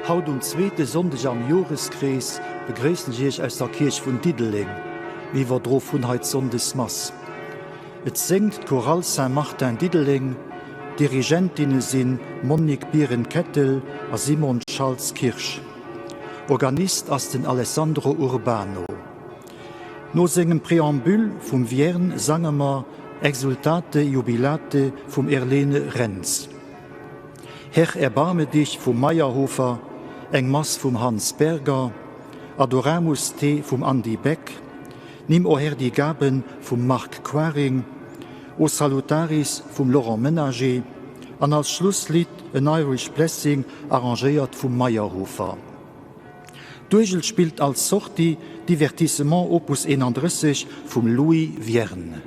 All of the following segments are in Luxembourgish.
Haut um zweete Sonndeg am Joreskrees begréissen ech Iech aus der Kierch vun Diddeleng. Mir iwwerdro vun hei d'Sonndesmass. Et séngt d'Chorale Saint-Martin Diddeleng, Dirigentinne sinn Monique Biren-Kettel a Simone Schaltz-Kirsch. Organist ass den Alessandro Urbano. No sengem Préambule vum Vierne sange mer Exultate Jubilate vum Erlene Rentz. Herr erbarme dich vum Maierhofer, eng Mass vum Hans Berger, Adoramus te vum Andy Beck, Nimm o Herr die Gaben vum Marc Quaring, O Salutaris vum Laurent Menager an als Schlusslidd en Irish Blessing arrangéiert vum Maierhofer. D'Uergel spillt als Sortie Divertissement Opus 31 vum Louis Vierne.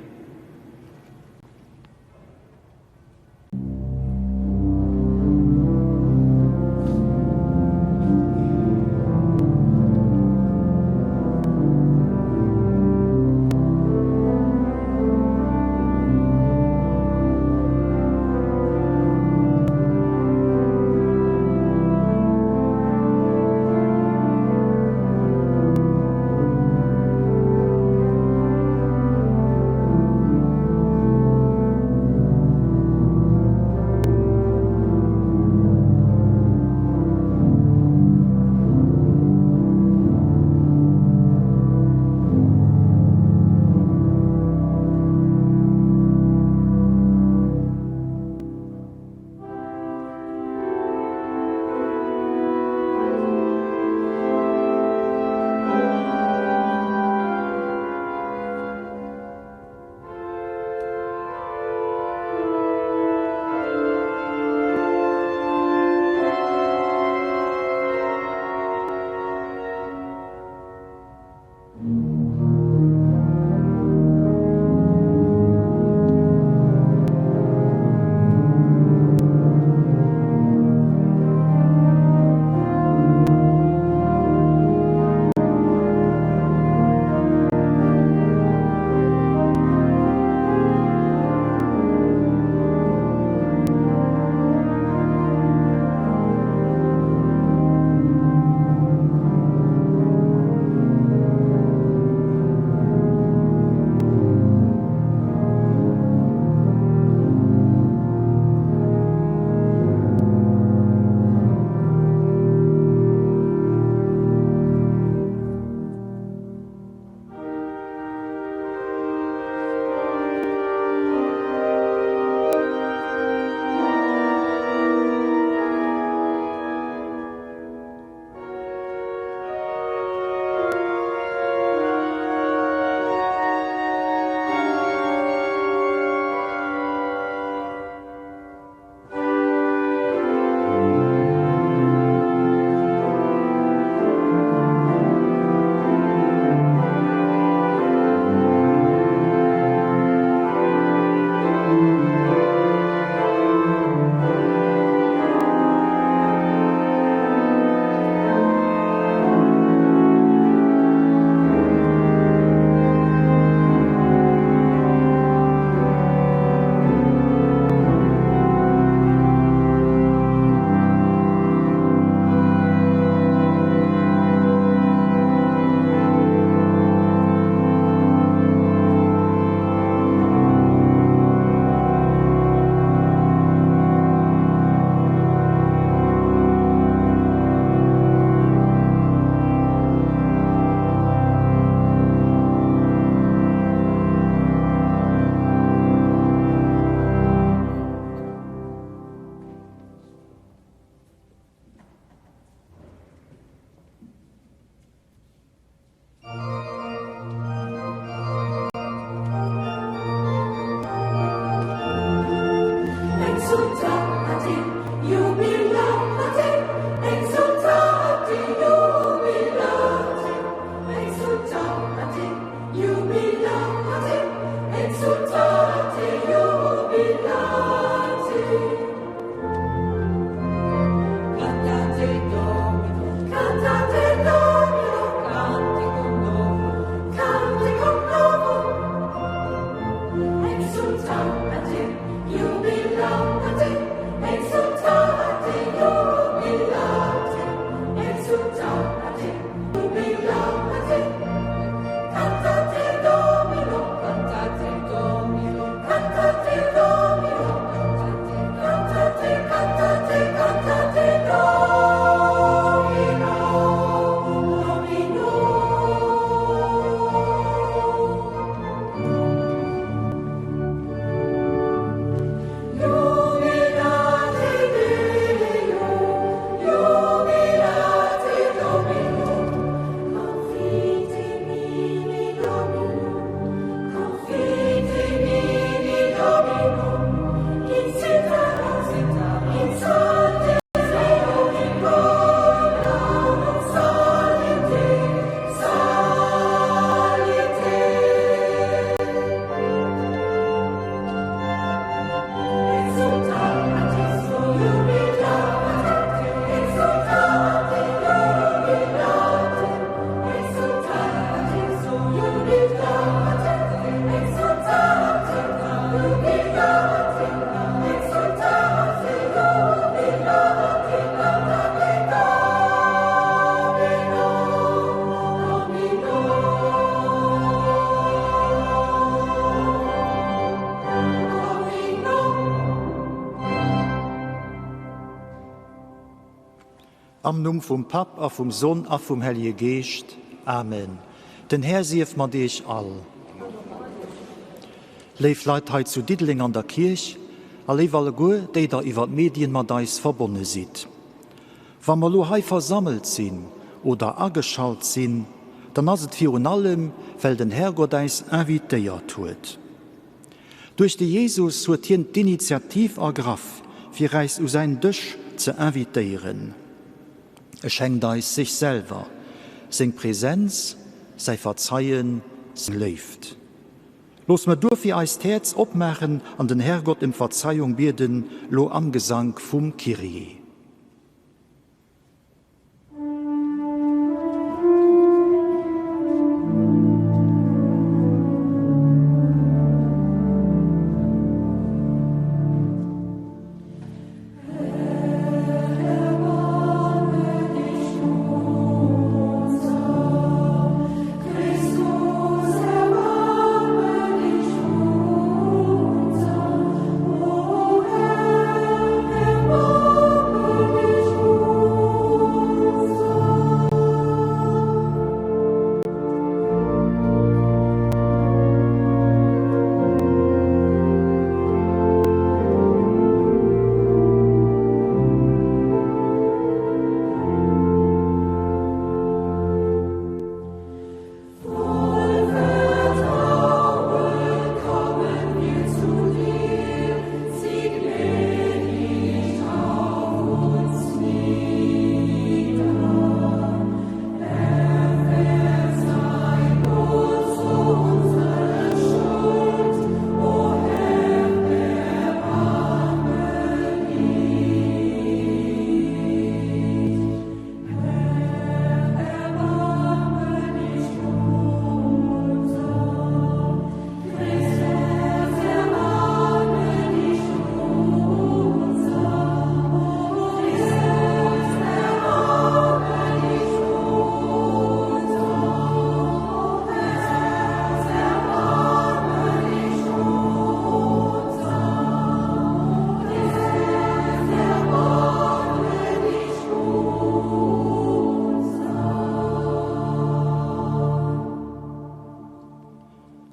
Am Numm vum Papp a vum Sonn a vum Hellje Geescht. Amen. Den Här sief mat iech all. Léif Leit hei zu Diddeleng an der Kierch a léif alleguer, déi der iwwer d'Medien mat eis verbonne sidd. Wa mer elo hei versammelt sinn oder ageschalt sinn, dann ass et virun allem, well den Herrgott äis invitéiert huet. Duerch de Jesus huet hien d'Initiativ ergraff, fir äis u säin Dësch ze invitéieren. E schenkt eis sech selwer, seng Präsenz, säi Verzeien, seng Léift. Looss mer duerfir eist Häerz opmaachen an den Herrgott ëm Verzeiung bieden, lo am Gesank vum Kyrie.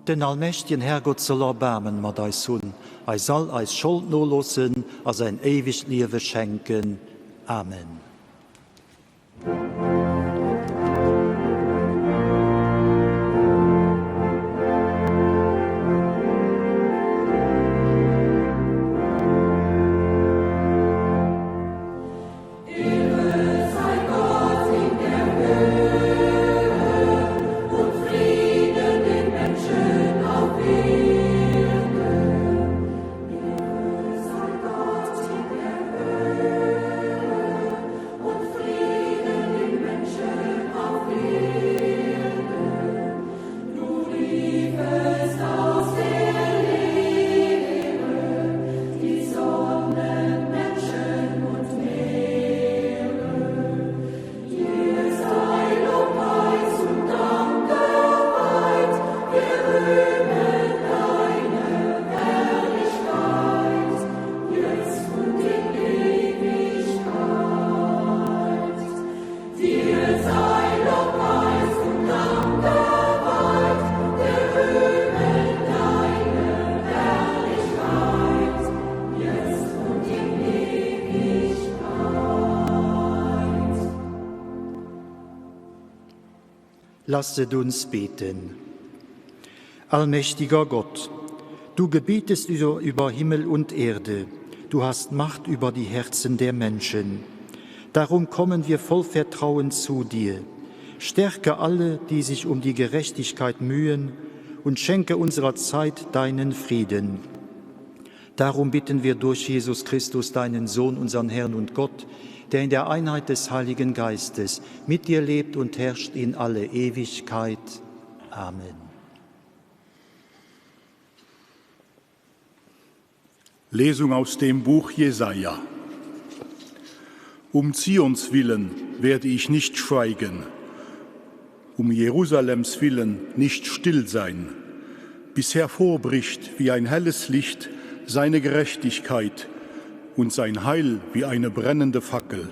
Den allmächtegen Herrgott soll Erbaarmen mat eis hunn, eis all eis Schold noloossen a säin éiwegt Liewe schenken. Amen. Lasset uns beten. Allmächtiger Gott, du gebietest über Himmel und Erde, du hast Macht über die Herzen der Menschen. Darum kommen wir voll Vertrauen zu dir. Stärke alle, die sich um die Gerechtigkeit mühen, und schenke unserer Zeit deinen Frieden. Darum bitten wir durch Jesus Christus, deinen Sohn, unseren Herrn und Gott, der in der Einheit des Heiligen Geistes mit dir lebt und herrscht in alle Ewigkeit. Amen. Lesung aus dem Buch Jesaja. Um Zions willen werde ich nicht schweigen, um Jerusalems willen nicht still sein, bis hervorbricht wie ein helles Licht seine Gerechtigkeit und sein Heil wie eine brennende Fackel.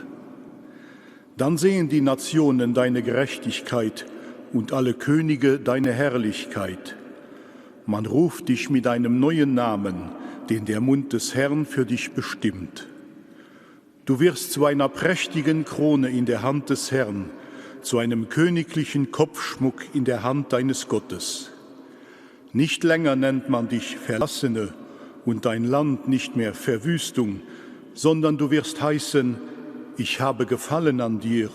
Dann sehen die Nationen deine Gerechtigkeit und alle Könige deine Herrlichkeit. Man ruft dich mit einem neuen Namen, den der Mund des Herrn für dich bestimmt. Du wirst zu einer prächtigen Krone in der Hand des Herrn, zu einem königlichen Kopfschmuck in der Hand deines Gottes. Nicht länger nennt man dich Verlassene und dein Land nicht mehr Verwüstung, sondern du wirst heißen, ich habe gefallen an dir,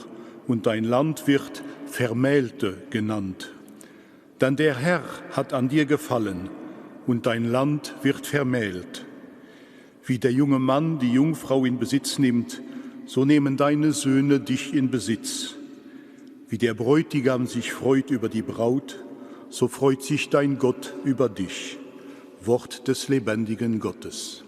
und dein Land wird Vermählte genannt. Denn der Herr hat an dir gefallen, und dein Land wird vermählt. Wie der junge Mann die Jungfrau in Besitz nimmt, so nehmen deine Söhne dich in Besitz. Wie der Bräutigam sich freut über die Braut, so freut sich dein Gott über dich. Wort des lebendigen Gottes.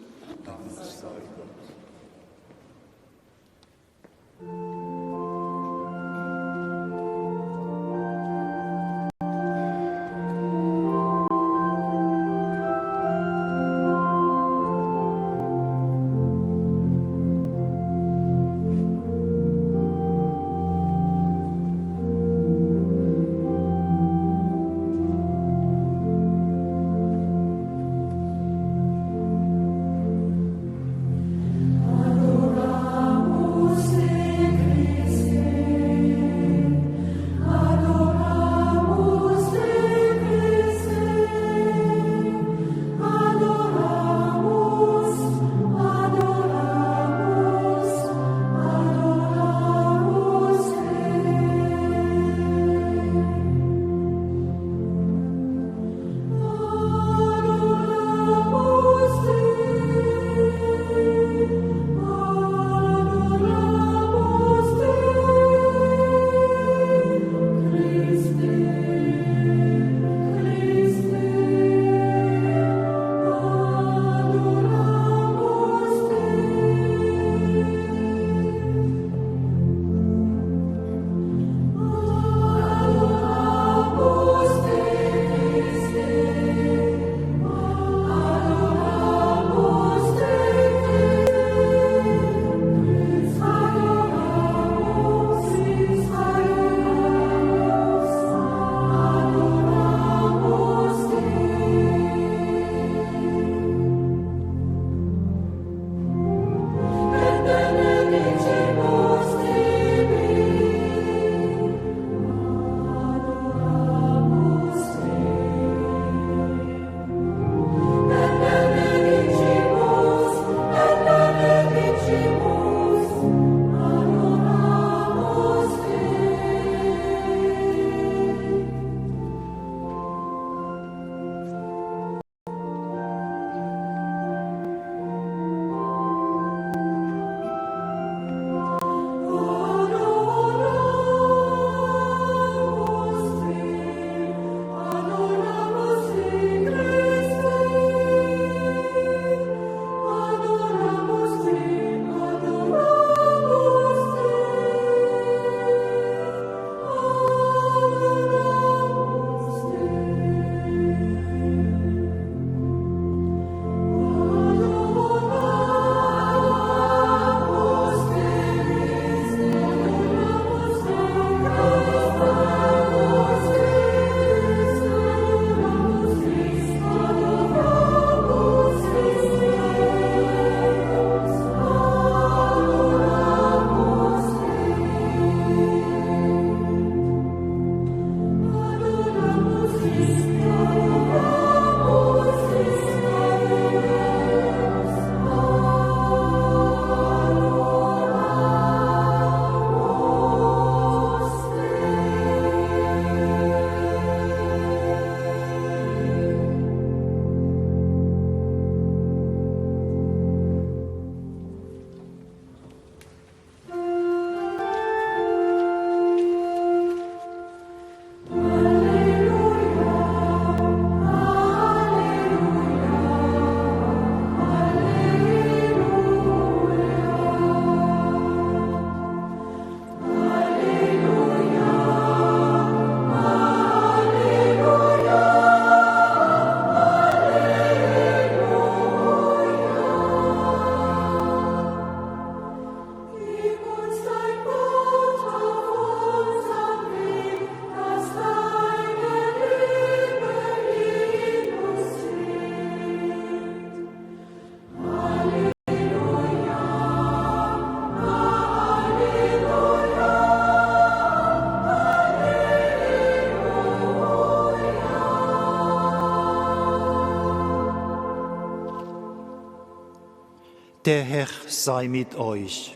Der Herr sei mit euch.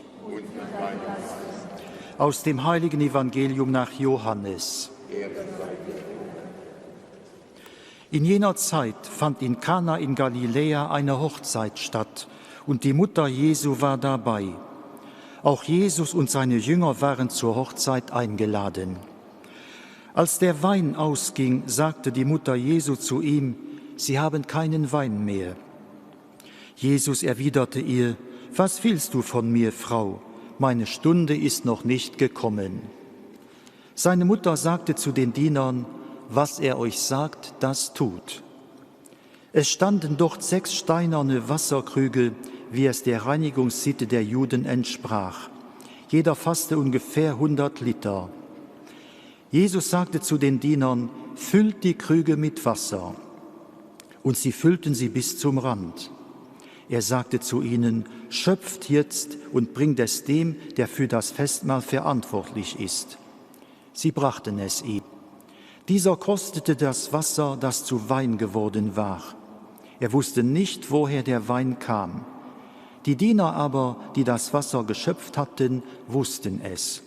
Aus dem heiligen Evangelium nach Johannes. In jener Zeit fand in Kana in Galiläa eine Hochzeit statt, und die Mutter Jesu war dabei. Auch Jesus und seine Jünger waren zur Hochzeit eingeladen. Als der Wein ausging, sagte die Mutter Jesu zu ihm: Sie haben keinen Wein mehr. Jesus erwiderte ihr: Was willst du von mir, Frau? Meine Stunde ist noch nicht gekommen. Seine Mutter sagte zu den Dienern: Was er euch sagt, das tut. Es standen dort sechs steinerne Wasserkrüge, wie es der Reinigungssitte der Juden entsprach. Jeder fasste ungefähr 100 Liter. Jesus sagte zu den Dienern: Füllt die Krüge mit Wasser. Und sie füllten sie bis zum Rand. Er sagte zu ihnen: Schöpft jetzt und bringt es dem, der für das Festmahl verantwortlich ist. Sie brachten es ihm. Dieser kostete das Wasser, das zu Wein geworden war. Er wusste nicht, woher der Wein kam. Die Diener aber, die das Wasser geschöpft hatten, wussten es.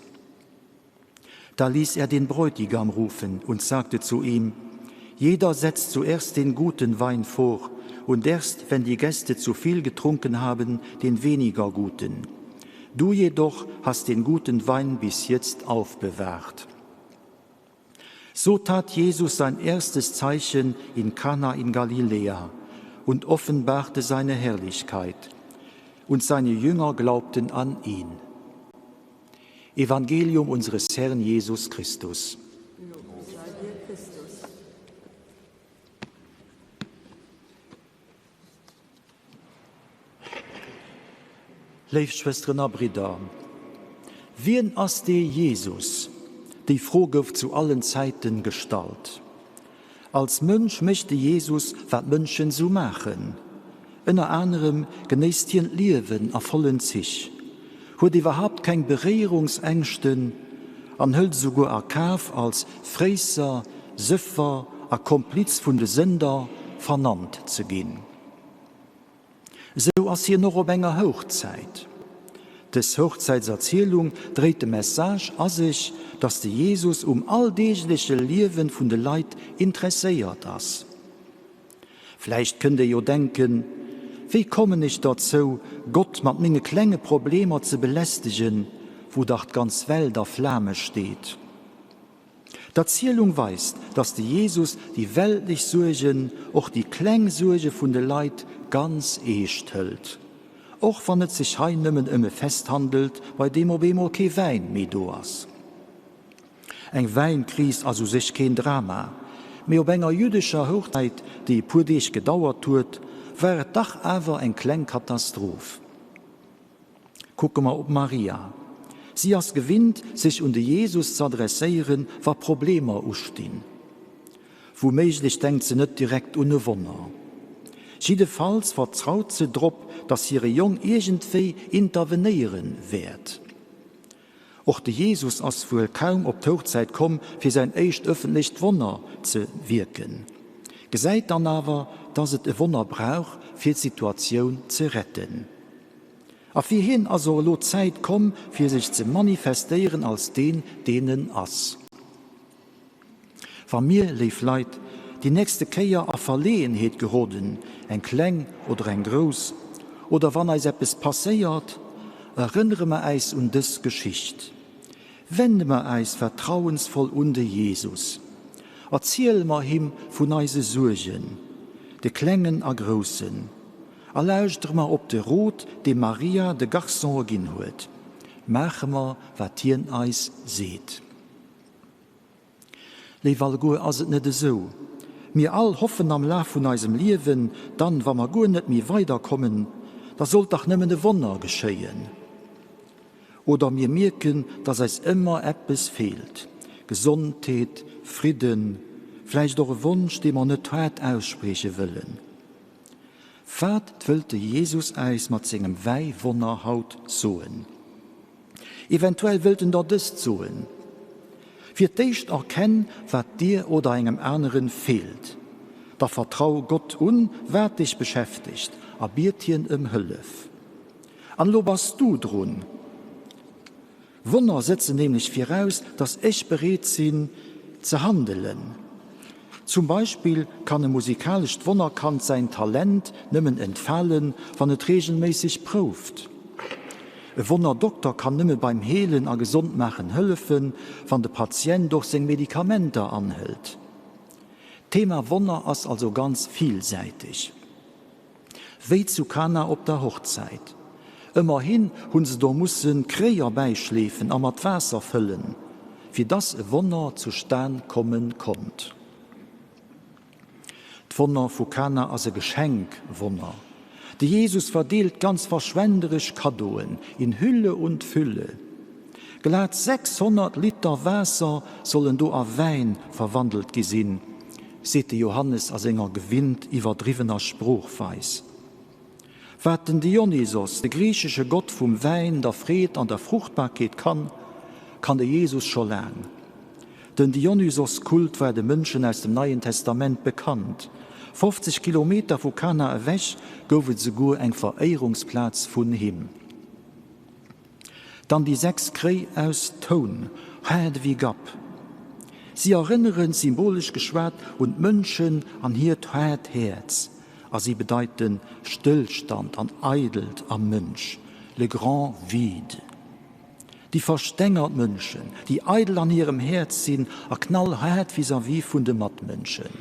Da ließ er den Bräutigam rufen und sagte zu ihm: Jeder setzt zuerst den guten Wein vor, und erst, wenn die Gäste zu viel getrunken haben, den weniger guten. Du jedoch hast den guten Wein bis jetzt aufbewahrt. So tat Jesus sein erstes Zeichen in Kana in Galiläa und offenbarte seine Herrlichkeit, und seine Jünger glaubten an ihn. Evangelium unseres Herrn Jesus Christus. Léif Schwësteren a Bridder, wien ass dee Jesus? Déi Fro gouf zu allen Zäiten gestallt. Als Mënsch mécht de Jesus, wat Mënschen sou maachen. Ënner anerem genéisst hien d'Liewen a vollen Zich, huet iwwerhaupt keng Beréierungsängschten an hëlt esouguer a Kaf, als Fréisser, Sëffer a Kompliz vun de Sënder vernannt ze ginn. Esou ass hien och op enger Houchzäit. Dës Houchzäitserzielung dréit de Message a sech, dass de Jesus um alldeegleche Liewe vun de Leit interesséiert ass. Vläicht kënnt ee jo denken, Wéi kommen ech derzou, Gott mat menge klenge Problemer ze belästegen, wou dach d'ganz Welt a Flame steet? D'Erzielung weist, dass de Jesus déi weltlech Suergen, och déi kleng Suerge vun de Leit, ganz eescht hëlt. Och wann et sech hei nëmmen ëm e Fest handelt, bei deem op eemol kee Wäin méi do ass. Eng Wäinkris ass u sech keen Drama, mee op enger jüddescher Hochzäit, déi e puer Deeg gedauert huet, war et dach awer eng kleng Katastroph. Kucke mer op Maria. Si ass gewinnt, sech un de Jesus z'adresséieren, wa Problemer ustinn. Wouméiglech denkt se net direkt un e Wonner. Jiddefalls vertraut se drop, datt hire Jong iergendwéi intervenéiere wäert. Och de Jesus ass wuel kaum op d'Houchzäit komm, fir säin éischt ëffentlecht Wonner ze wierken, gesäit dann awer, dass et e Wonner brauch, fir d'Situatioun ze retten. A fir hien ass och elo d'Zäit komm, fir sech ze manifestéieren als deen, deen en ass. Wa mir, léif Leit, déi nächste Kéier a Verleeënheet geroden, eng kleng oder eng grouss, oder wann eis eppes passéiert, erënnere mer äis un dës Geschicht. Wende mer äis vertrauensvoll un de Jesus. Erziele mer him vun eise Suergen, de klengen a groussen, a lauschtere mer op de Rot, dee Maria de Garçone ginn huet. Maache mer, wat hien eis seet. Léif alleguer, ass et net esou? Mir all hoffen am Laf vun eisem Liewen, dann, wa mer guer net méi weider kommen, da sollt dach nëmmen e Wonner geschéien. Oder mir mierken, dass eis ëmmer eppes feelt, Gesondheet, Fridden, vläicht och e Wonsch, dee mer net haart aussprieche wëllen. Wat wëllt de Jesus äis mat sengem Wäiwonner haut soen? Eventuell wëllt en der dëst soen, Fir d'éischt erkenn, wat dir oder engem aneren feelt. Da vertrau Gott un, wat dech beschäftegt, a biet hien ëm Hëllef. An elo bass du drun. Wonner sëtzen nämlech viraus, dass ech bereet sinn ze handelen. Zum Beispill kann e musikalescht Wonnerkand säin Talent nëmmen entfalen, wann et reegelméisseg prouft. E Wonnerdokter kann nëmme beim Heelen a Gesondmaachen hëllefen, wann de Patient och seng Medikamenter anhëlt. D'Thema Wonner ass also ganz villsäiteg. Wéi zu Kana op der Hochzäit. Ëmmerhin hunn se do mussen Kréi erbäischleefen a mat Waasser fëllen, fir dass e Wonner zustan kommen konnt. D'Wonner vu Kana ass e Geschenkwonner. De Jesus verdeelt ganz verschwenderesch Kaddoen in Hülle und Fülle. Glat 600 Liter Waasser sollen do a Wäin verwandelt gi sinn, seet de Johannes a senger gewinnt iwwerdriwwener Sproochweis. Wat den Dionysos, de griichesche Gott vum Wäin, der Freed an der Fruchtbarkeet kann, kann de Jesus scho laang. Den Dionysos-Kult war de Mënschen aus dem Neien Testament bekannt. 50 Kilometer vu Kana ewech gouf et esouguer eng Veréierungsplaz vun him. Dann déi 6 Kréi aus Toun, haart ewéi Gapp. Si erënneren, symbolesch geschwat, un d'Mënschen an hiert haart Häerz a si bedeiten Stëllstand an Eidelt am Mënsch, le grand vide. Déi verstengert Mënschen, déi eidel an hirem Häerz sinn a knallhaart vis-à-vis vun de Matmënschen.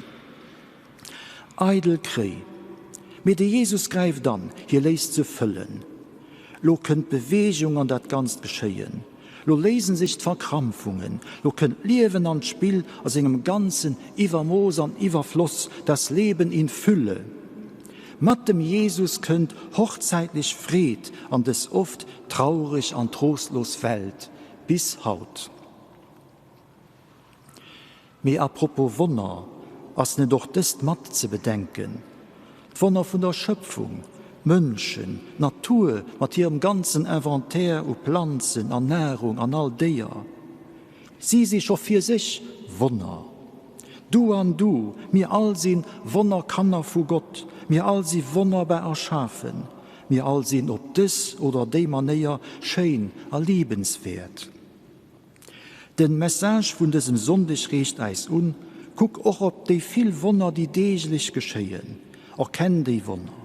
Eidel Kréi. Mee de Jesus gräift an, hie léisst se fëllen. Lo kënnt Beweegung an dat ganzt Geschéien. Lo léisen sech d'Verkrampfungen. Lo kënnt d'Liewen an d'Spill a sengem ganzen Iwwermooss an Iwwerfloss, das Leben in Fülle. Mat dem Jesus kënnt hochzäitlech Freed an dës oft traureg an trostlos Welt, bis haut. Mee à propos Wonner, ass net och dëst mat ze bedenken? D'Wonner vun der Schëpfung, d'Mënschen, d'Natur mat hirem ganzen Inventaire u Planzen an Nahrung an all Déier, si si scho fir sech Wonner. Du an du, mir all si Wonnerkanner vu Gott, mir all si wonnerbar erschafen, mir all sinn op dës oder déi Manéier schéin a liebenswäert. Den Message vun dësem Sonndeg reegt äis un, Kuck och op déi vill Wonner, déi deeglech geschéien. Erkenn déi Wonner.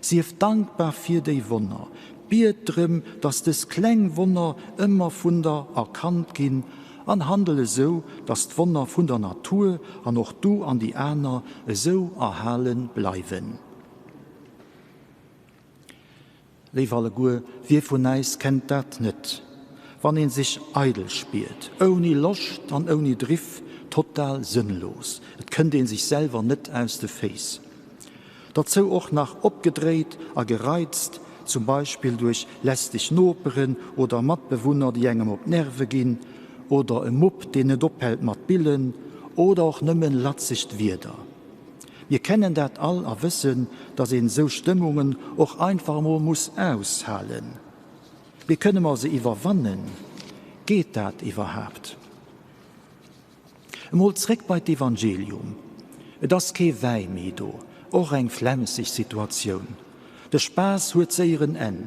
Sief dankbar fir déi Wonner. Biet drëm, dass dës kleng Wonner ëmmer vun der erkannt ginn an handel esou, dass d'Wonner vun der Natur an och du an déi aner esou erhalen bleiwen. Léif alleguer, wie vun äis kennt dat net, wann een sech eidel spiert, ouni Loscht an ouni Driff, total sënnlos, et kënnt een sech selwer net aus de Féiss. Derzou och nach opgedréit a gereizt, zum Beispill duerch lästeg Noperen oder Matbewunner, déi engem op d'Nerve ginn, oder e Mupp, deen net ophält mat billen, oder och nëmmen latzegt Wieder. Mir kennen dat all a wëssen, dass een esou Stëmmungen och einfach emol muss aushalen. Mee kënne mer se iwwerwannen? Geet dat iwwerhaapt? Emol zréck bei d'Evangelium. Et ass kee Wäi méi do, och eng flemmseg Situatioun. De Spaass huet séier en Enn.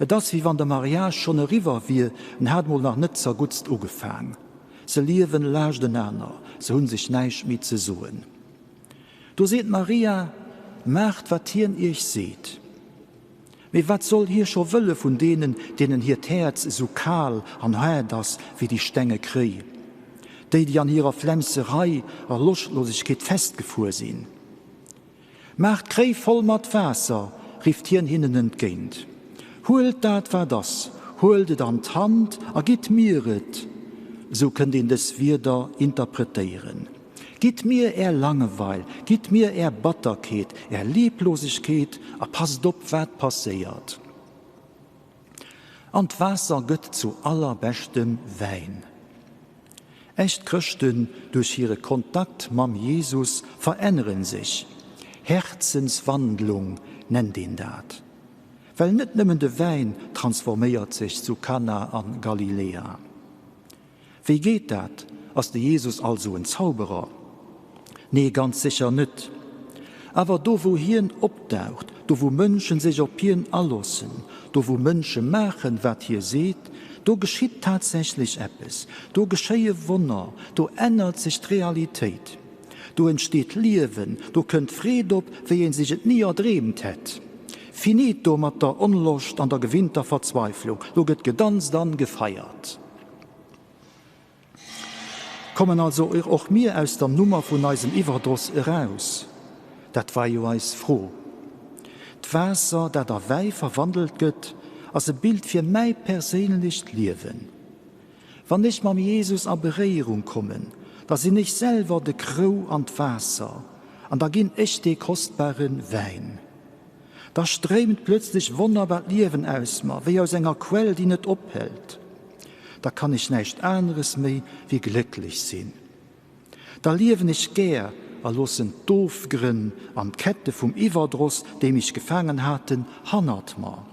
Et ass wéi wann de Mariage schonn eriwwer wier, en hat mol nach net zerguttst ugefaang. Se liewen laascht enaner, se hunn sech näischt méi ze soen. Do seet d'Maria, Maacht wat hien iech seet. Mee wat soll hie scho wëlle vun deenen, deenen hiert Häerz esou kal an haart ass wéi déi stenge Kréi, déi, déi an hirer Flemserei a Loschtlosegkeet festgefuer sinn? Maacht d'Kréi voll mat Waasser, rifft hien hinnen entgéint. Huelt dat, wat ass, huelt et an d'Hand a gitt mir et. Esou kënnt een dës Wierder interpretéieren, Gitt mir är Langeweil, gitt mir är Batterkeet, är Liblosegkeet a passt op, wat passéiert. An d'Waasser gëtt zu allerbeschtem Wäin. Echt Chrëschten duerch hire Kontakt mam Jesus veränneren sech. Herzenswandlung nennt een dat. Well net nëmmen de Wäin transforméiert sech zu Kana an Galilea. Wéi geet dat? Ass de Jesus also en Zauberer? Nee, ganz sécher net. Awer do wou hien opdaucht, Do wou Mënschen sech op hien aloossen, do wou Mënsche maachen, wat hie seet, do geschitt tatsächlech eppes, do geschéie Wonner, do ännert sech d'Realitéit, do entsteet Liewen, do kënnt Freed op, wéi ee sech et ni erdreemt hätt. Finito mat der Onloscht an der gewinnter Verzweiflung, lo gëtt gedanzt an gefeiert. Kommen also och mir aus der Nummer vun eisem Iwwerdross eraus? Dat war jo eis Fro. D'Waasser, dat a Wäi verwandelt gëtt, ass e Bild fir mäi perséinlecht Liewen. Wann ech mam Jesus a Beréierung kommen, da sinn ech selwer de Krou an d'Waasser an da ginn ech dee kostbare Wäin. Da stréimt plötzlech wonnerbart Liewen aus mer, wéi aus enger Quell, déi net ophält. Da kann ech näischt aneres méi wéi glécklech sinn. Da liewen ech gär a loossen d'Ofgrënn an d'Kette vum Iwwerdross, déi mech gefaangen haten, hannert mer.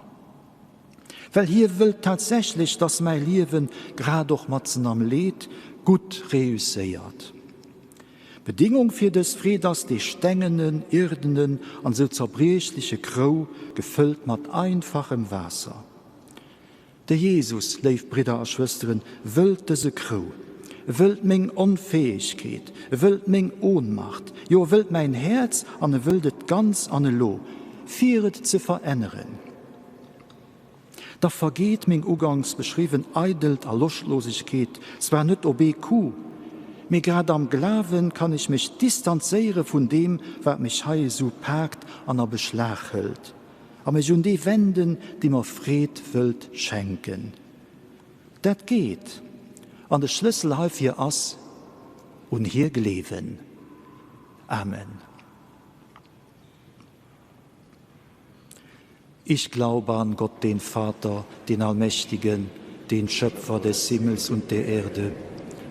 Well hie wëllt tatsächlech, dass mäi Liewen, grad och matzen am Leed, gutt reusséiert. Bedingung fir dës Freed ass dee stengenen, irdenen an sou zerbriechleche Krou, gefëllt mat einfachem Waasser. De Jesus, léif Bridder a Schwësteren, wëllt dëse Krou. E wëllt meng Onfäegkeet, e wëllt meng Ohnmacht, jo e wëllt mäin Häerz an e wëllt et ganz an elo, fir et ze veränneren. Da vergeet meng uganks beschriwwen Eidelt a Loschtlosegkeet zwar net op ee Coup, mee grad am Glawen kann ech mech distanzéiere vun deem, wat mech hei esou paakt an a Beschlag hëlt, a mech un dee wenden, dee mer Freed wëllt schenken. Dat geet, an de Schlëssel heifir ass, un hie gleewen. Amen. Ich glaube an Gott, den Vater, den Allmächtigen, den Schöpfer des Himmels und der Erde,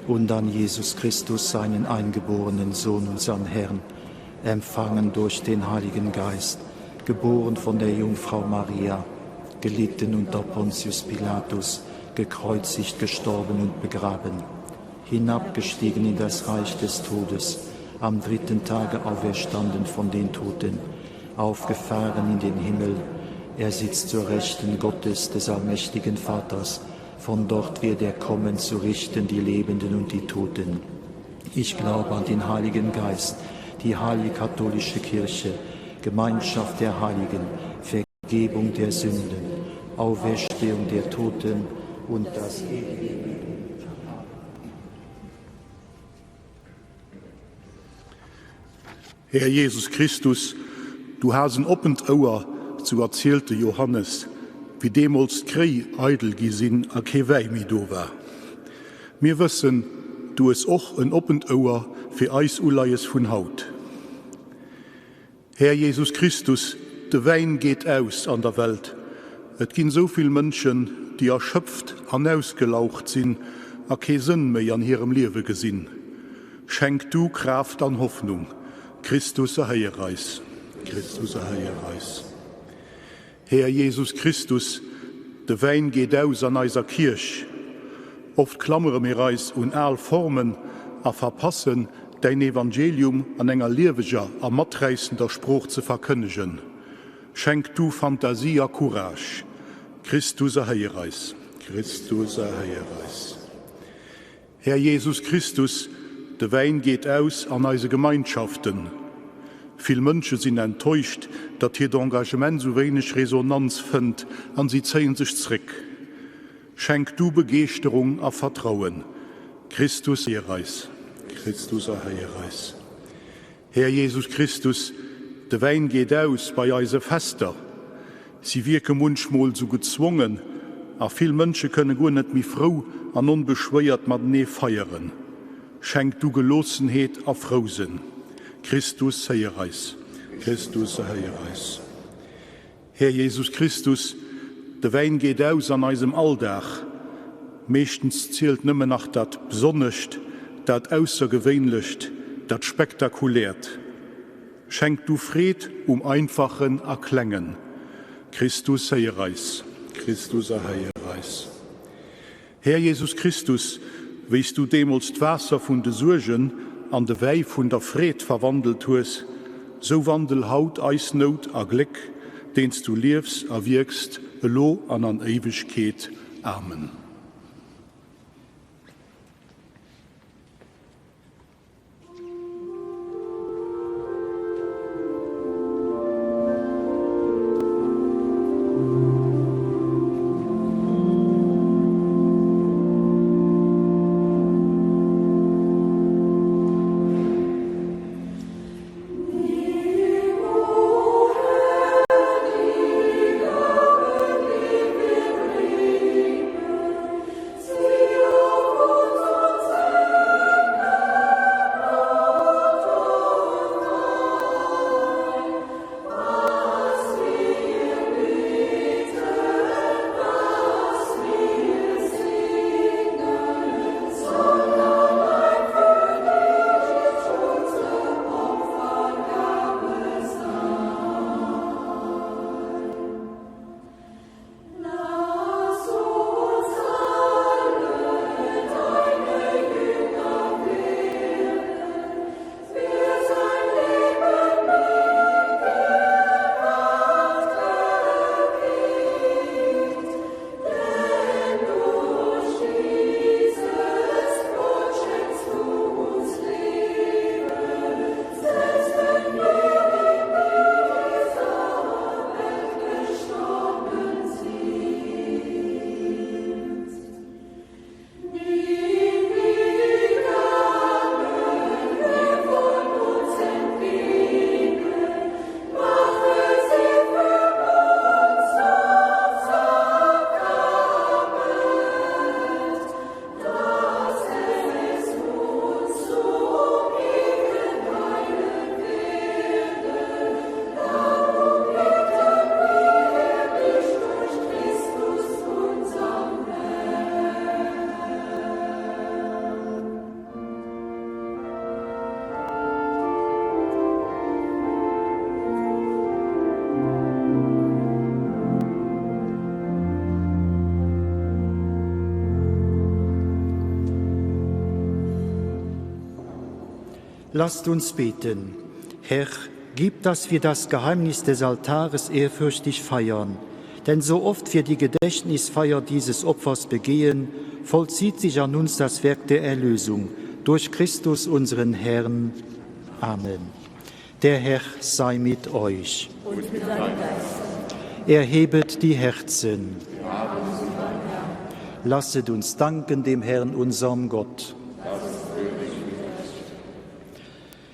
und an Jesus Christus, seinen eingeborenen Sohn, unseren Herrn, empfangen durch den Heiligen Geist, geboren von der Jungfrau Maria, gelitten unter Pontius Pilatus, gekreuzigt, gestorben und begraben, hinabgestiegen in das Reich des Todes, am dritten Tage auferstanden von den Toten, aufgefahren in den Himmel, er sitzt zur Rechten Gottes des allmächtigen Vaters, von dort wird er kommen zu richten die Lebenden und die Toten. Ich glaube an den Heiligen Geist, die heilige katholische Kirche, Gemeinschaft der Heiligen, Vergebung der Sünden, Auferstehung der Toten und das ewige Leben. Här Jesus Christus, du has en oppent Ouer, sou erzielt de Johannes, wéi deemools d'Kréi eidel gi sinn a kee Wäi méi do war. Mir wëssen, du hues och en oppent Ouer fir eis Uleies vun haut. Här Jesus Christus, de Wäin geet aus an der Welt. Et ginn esou vill Mënschen, déi erschöpft an ausgelaugt sinn a kee Sënn méi an hirem Liewe gesinn. Schenk du Kraaft an Hoffnung. Christus erhéier eis. Christus erhéier eis. Här Jesus Christus, de Wäin geet aus an eiser Kierch. Oft klammere mir eis un al Formen a verpassen, däin Evangelium an enger lieweger a maträissender Sprooch ze verkënnegen. Schenk du Fantasie a Courage. Christus erhéier eis. Christus erhéier eis. Här Jesus Christus, de Wäin geet aus an eise Gemeinschaften. Vill Mënsche sinn enttäuscht, datt hiert Engagement sou wéineg Resonanz fënnt an si zéien sech zréck. Schenk du Begeeschterung a Vertrauen. Christus erhéier eis. Christus erhéier eis. Här Jesus Christus, de Wäin geet aus bei eise Fester. Si wierke munchmol sou gezwongen a vill Mënsche kënne guer net méi frou an onbeschwéiert matenee feieren. Schenk du Geloossenheet a Frousënn. Christus, héier eis. Christus, erhéier eis. Här Jesus Christus, de Wäin geet aus an eisem Alldag. Meeschtens zielt nëmmen nach dat Besonnescht, dat Aussergewéinlecht, dat Spektakuläert. Schenk du Freed um Einfachen a Klengen. Christus, héier eis. Christus, erhéier eis. Här Jesus Christus, wéi s du deemools d'Waasser vun de Suergen an de Wäi vun der Freed verwandelt hues, sou wandel haut eis Nout a Gléck. deen s du liefs a wierks, elo an an Éiwegkeet. Amen. Lasst uns beten. Herr, gib, dass wir das Geheimnis des Altares ehrfürchtig feiern. Denn so oft wir die Gedächtnisfeier dieses Opfers begehen, vollzieht sich an uns das Werk der Erlösung durch Christus unseren Herrn. Amen. Der Herr sei mit euch. Und mit deinem Geist. Erhebet die Herzen. Lasset uns danken dem Herrn, unserem Gott.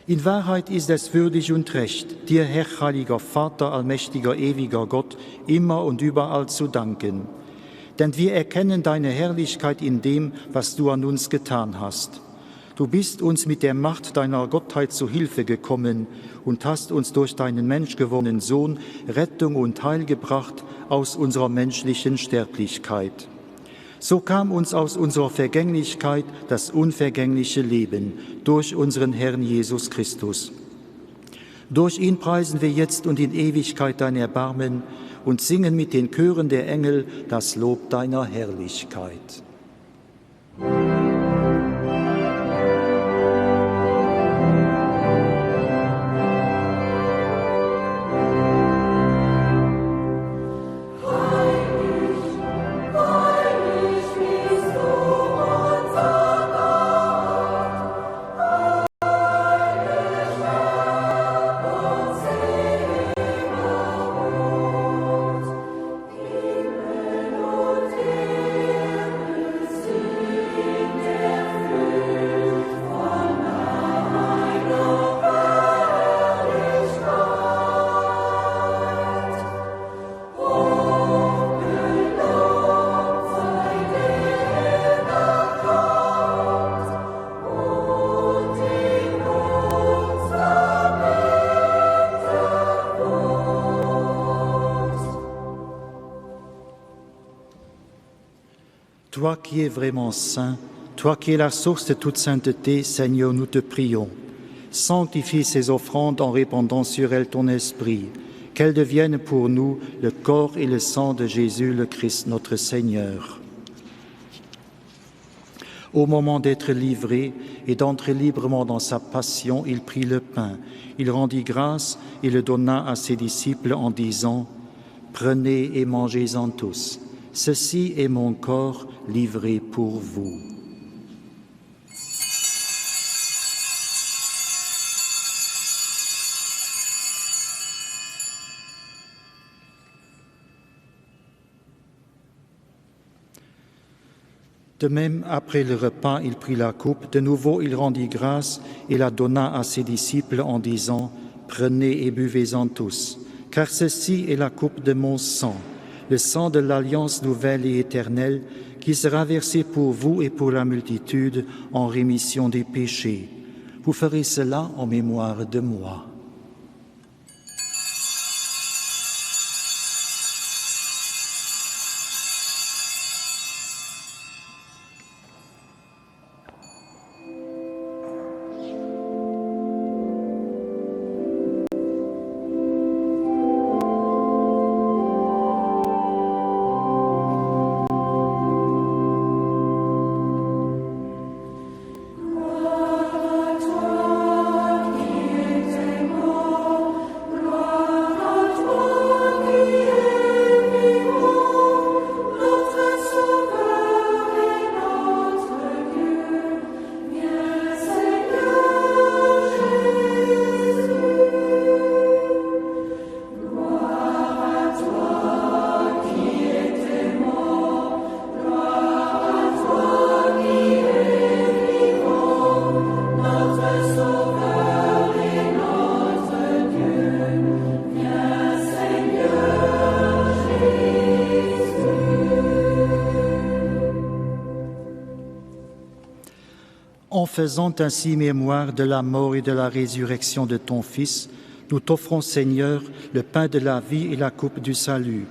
In Wahrheit ist es würdig und recht, dir, Herr, heiliger Vater, allmächtiger, ewiger Gott, immer und überall zu danken. Denn wir erkennen deine Herrlichkeit in dem, was du an uns getan hast. Du bist uns mit der Macht deiner Gottheit zu Hilfe gekommen und hast uns durch deinen menschgewordenen Sohn Rettung und Heil gebracht aus unserer menschlichen Sterblichkeit. So kam uns aus unserer Vergänglichkeit das unvergängliche Leben durch unseren Herrn Jesus Christus. Durch ihn preisen wir jetzt und in Ewigkeit dein Erbarmen und singen mit den Chören der Engel das Lob deiner Herrlichkeit. Toi qui es vraiment saint, toi qui es la source de toute sainteté, Seigneur, nous te prions. Sanctifie ces offrandes en répandant sur elles ton esprit, qu'elles deviennent pour nous le corps et le sang de Jésus le Christ notre Seigneur. Au moment d'être livré et d'entrer librement dans sa passion, il prit le pain, il rendit grâce et le donna à ses disciples en disant: Prenez et mangez-en tous. Ceci est mon corps livré pour vous. De même, après le repas, il prit la coupe, de nouveau il rendit grâce et la donna à ses disciples en disant, Prenez et buvez-en tous, car ceci est la coupe de mon sang, le sang de l'alliance nouvelle et éternelle, qui sera versé pour vous et pour la multitude en rémission des péchés. Vous ferez cela en mémoire de moi. En faisant ainsi mémoire de la mort et de la résurrection de ton Fils, nous t'offrons, Seigneur, le pain de la vie et la coupe du salut.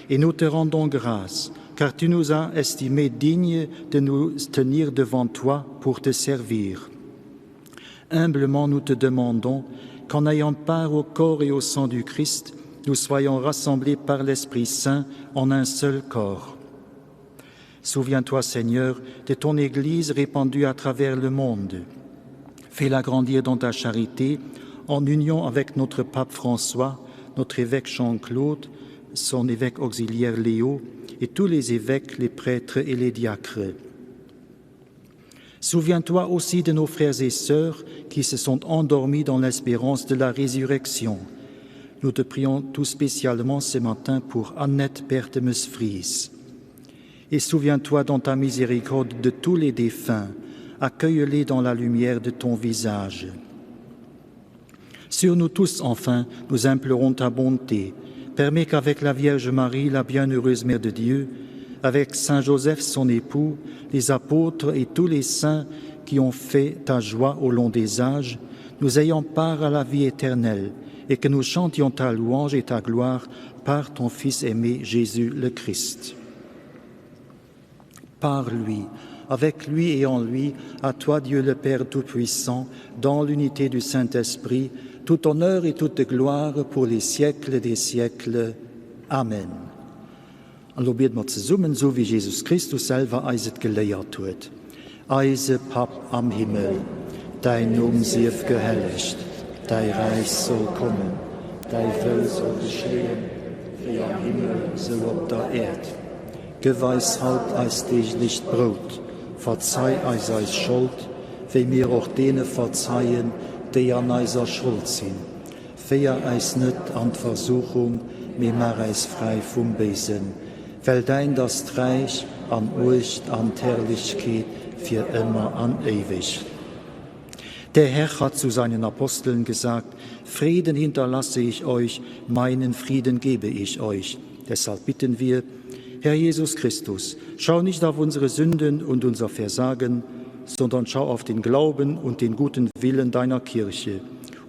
Et nous te rendons grâce, car tu nous as estimés dignes de nous tenir devant toi pour te servir. Humblement, nous te demandons qu'en ayant part au corps et au sang du Christ, nous soyons rassemblés par l'Esprit Saint en un seul corps. Souviens-toi, Seigneur, de ton Église répandue à travers le monde. Fais-la grandir dans ta charité, en union avec notre pape François, notre évêque Jean-Claude, son évêque auxiliaire Léo et tous les évêques, les prêtres et les diacres. Souviens-toi aussi de nos frères et sœurs qui se sont endormis dans l'espérance de la résurrection. Nous te prions tout spécialement ce matin pour Annette Bertemus-Fries. Et souviens-toi dans ta miséricorde de tous les défunts, accueille-les dans la lumière de ton visage. Sur nous tous, enfin, nous implorons ta bonté. Permets qu'avec la Vierge Marie, la bienheureuse Mère de Dieu, avec Saint Joseph, son époux, les apôtres et tous les saints qui ont fait ta joie au long des âges, nous ayons part à la vie éternelle et que nous chantions ta louange et ta gloire par ton Fils aimé Jésus le Christ. Par lui, avec lui et en lui, à toi Dieu le Père Tout-Puissant, dans l'unité du Saint-Esprit, tout honneur et toute gloire pour les siècles des siècles. Amen. An elo biede mer zesummen, esou wéi Jesus Christus selwer eis et geléiert huet, Eise Papp am Himmel, däin Numm sief gehellegt, däi Räich soll kommen, däi Wëll soll geschéien, wéi am Himmel, sou op der Äerd. Gëff eis haut eist deeglecht Brout. Verzei eis eis Schold, wéi mir och deene verzeien, déi an eiser Schold sinn. Féier äis net an d'Versuchung, mee maach äis fräi vum Béisen. Well däint ass d'Räich an d'Muecht an d'Herrlichkeet fir ëmmer an éiweg. Der Herr hat zu seinen Aposteln gesagt, Frieden hinterlasse ich euch, meinen Frieden gebe ich euch. Deshalb bitten wir, Herr Jesus Christus, schau nicht auf unsere Sünden und unser Versagen, sondern schau auf den Glauben und den guten Willen deiner Kirche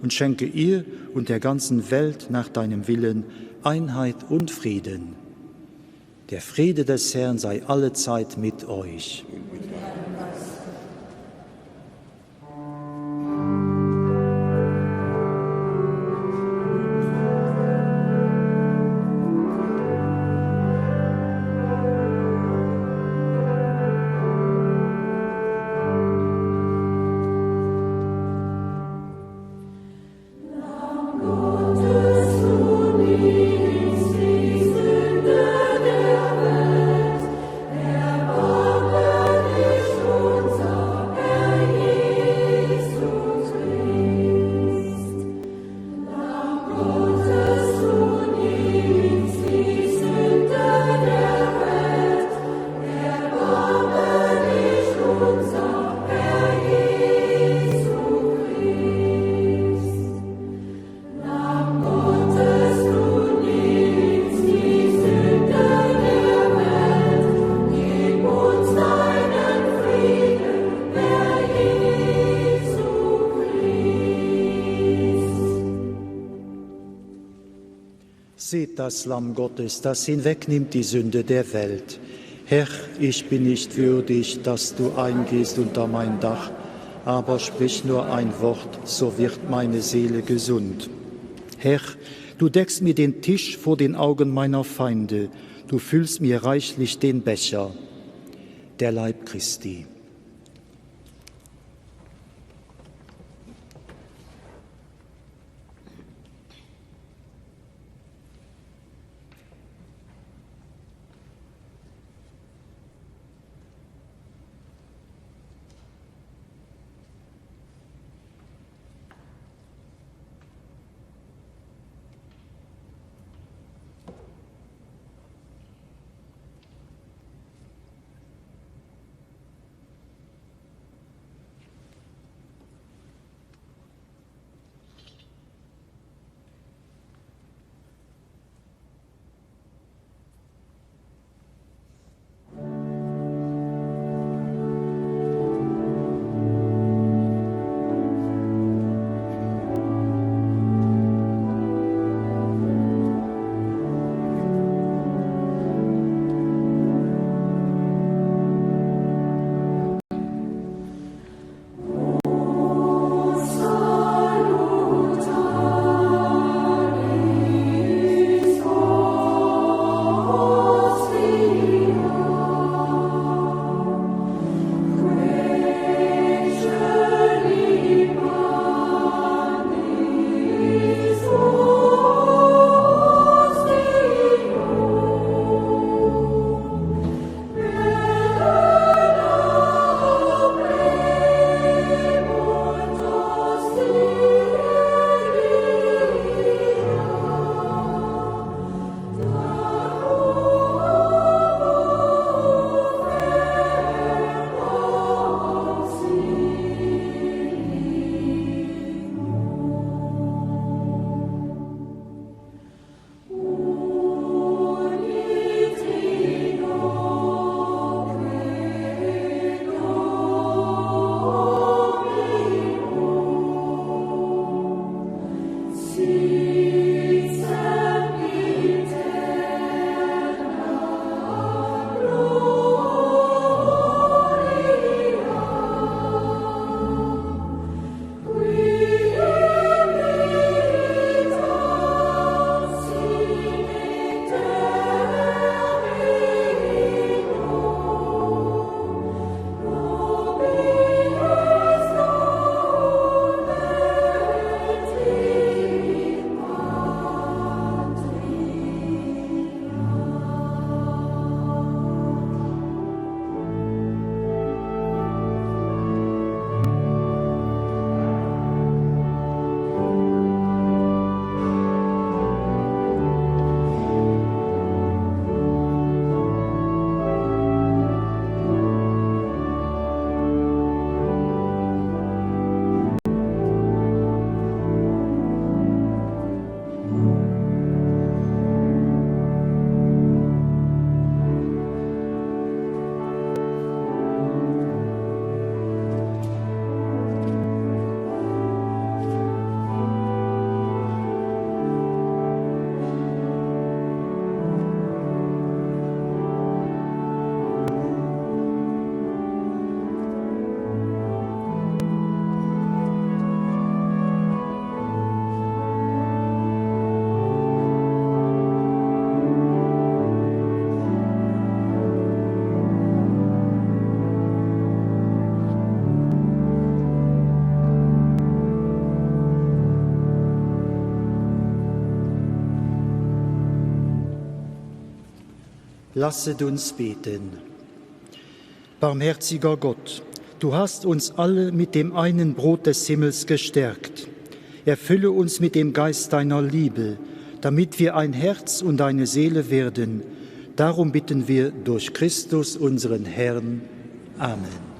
und schenke ihr und der ganzen Welt nach deinem Willen Einheit und Frieden. Der Friede des Herrn sei allezeit mit euch. Seht das Lamm Gottes, das hinwegnimmt die Sünde der Welt. Herr, ich bin nicht würdig, dass du eingehst unter mein Dach, aber sprich nur ein Wort, so wird meine Seele gesund. Herr, du deckst mir den Tisch vor den Augen meiner Feinde, du füllst mir reichlich den Becher. Der Leib Christi. Lasset uns beten. Barmherziger Gott, du hast uns alle mit dem einen Brot des Himmels gestärkt. Erfülle uns mit dem Geist deiner Liebe, damit wir ein Herz und eine Seele werden. Darum bitten wir durch Christus unseren Herrn. Amen.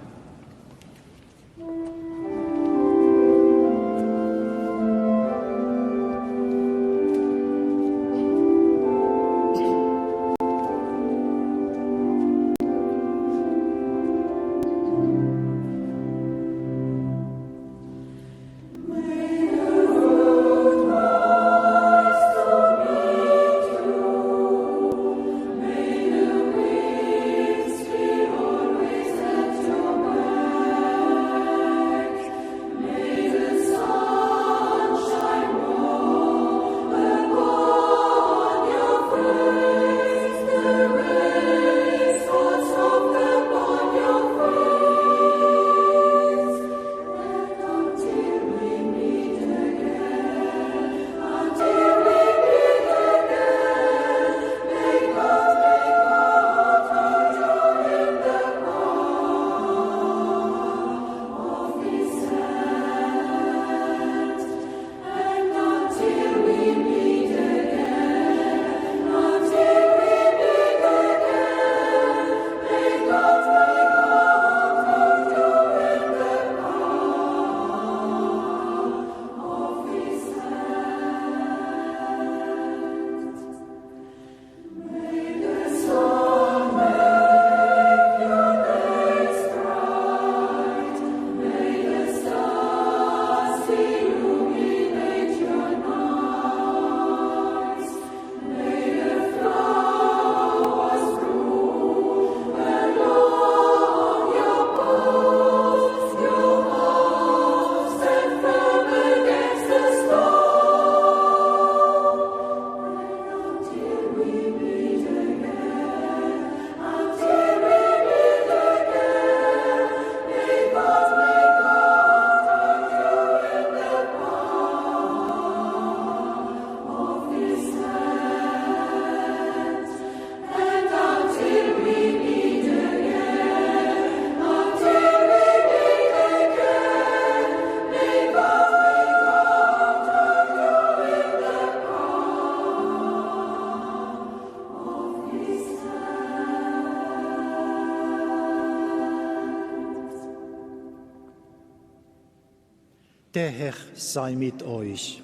Der Herr sei mit euch.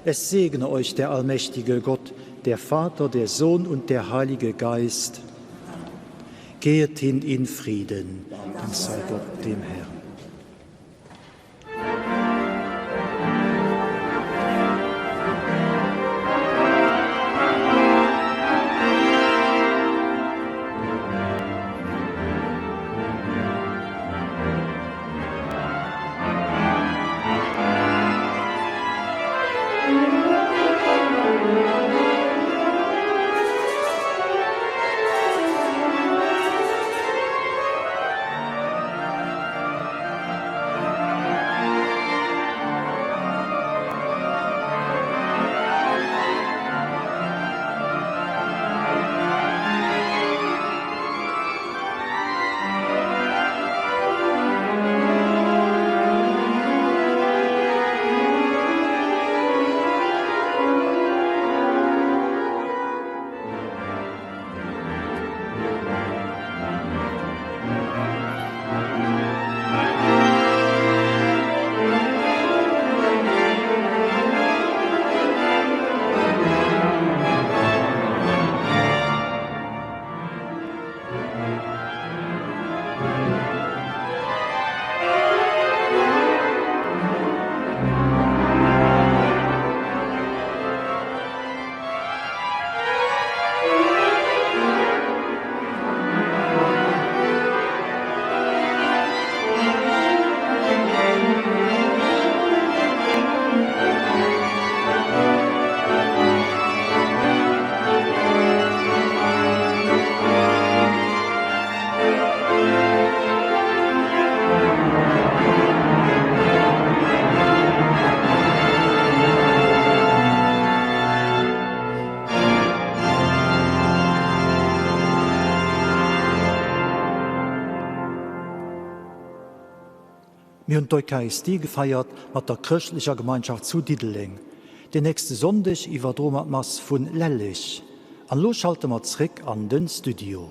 Es segne euch der allmächtige Gott, der Vater, der Sohn und der Heilige Geist. Gehet hin in Frieden, Dank sei Gott dem Herrn. Mir hunn d'Eucharistie gefeiert mat der chrëschtlecher Gemeinschaft zu Diddeleng. Den nächste Sonndeg iwwerdroe mer d'Mass vun Lelleg. An elo schalte mer zréck an den Studio.